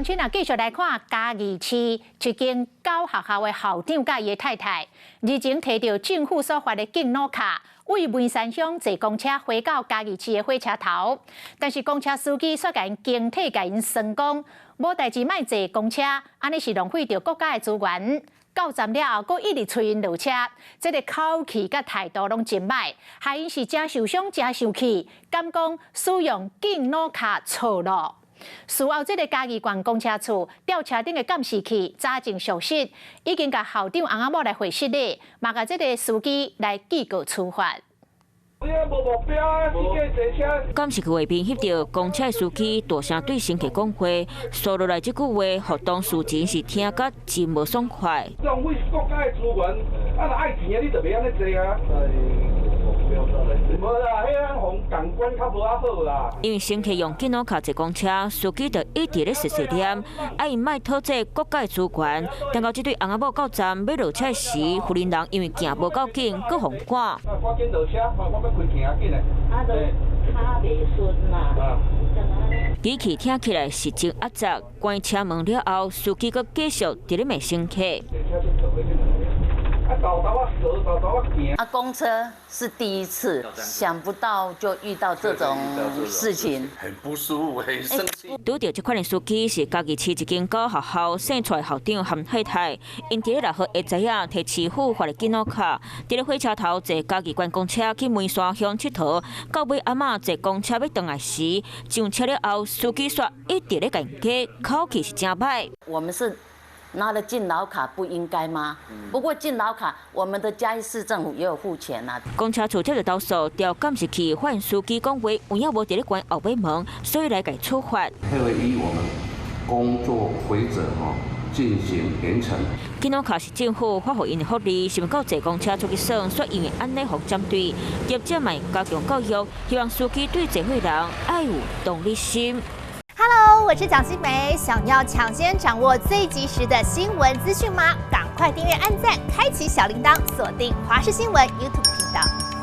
親啊，繼續來看嘉義市一間狗學校的校長佮伊的太太，日前提著政府所發的敬老卡，為梅山鄉坐公車回到嘉義市的火車頭，但是公車司機煞共𪜶經體共𪜶算講，無代誌莫坐公車，按呢是浪費著國家的資源。到站了後，閣一直催𪜶落車，這个口氣佮態度攏真䆀，害𪜶是誠受傷、誠生氣，敢講使用敬老卡錯咯。事後，這个嘉義縣公車處調車頂的監視器查證屬實，已經共校長翁仔某來會失禮，嘛共這个司機來記過處罰。監視器畫面翕著公車司機大聲對乘客講話，煞落來這句話，予當事人是聽甲真無爽快。浪費國家的資源，啊若愛錢的你就袂按呢坐啊。無啦，彼個予共管較無遐好啦。因為乘客用敬老卡坐公車，司機就一直咧碎碎念，愛𪜶莫拖這國家的資源。等到這對翁仔某到站欲落車時，婦人人因為行無夠緊，閣予趕。趕緊落車，我欲開行緊的。啊，都跤袂順啦。語氣聽起來是真壓榨。關車門了後，司機閣繼續佇咧罵乘客。啊，公車是第一次，想不到就遇到這種事情，很不舒服，很生氣。拄著這款的司機是嘉義市一間狗學校生出來校長和太太，𪜶佇咧6號下晝仔提市府發的敬老卡，佇咧火車頭坐嘉義縣公車去梅山鄉𨑨迌，到尾阿嬤坐公車欲轉來時，上車了後，司機煞一直咧共𪜶加，口氣是誠䆀。我們是拿了敬老卡不應該嗎？不過敬老卡，我們的嘉義市政府也有付錢啊。公車處接著投訴，調監視器發現司機講話有影無佇咧關後尾門，所以來共處罰。會依我們工作規則吼進行嚴懲。敬老卡是政府發予𪜶的福利，想袂到坐公車出去耍，煞因為按呢予針對。業者嘛加強教育，希望司機對坐伙人愛有同理心。 Hello，我是蔣新梅，想要搶先掌握最及時的新聞資訊嗎？趕快訂閱、按讚、開啟小鈴鐺，鎖定華視新聞 YouTube 頻道。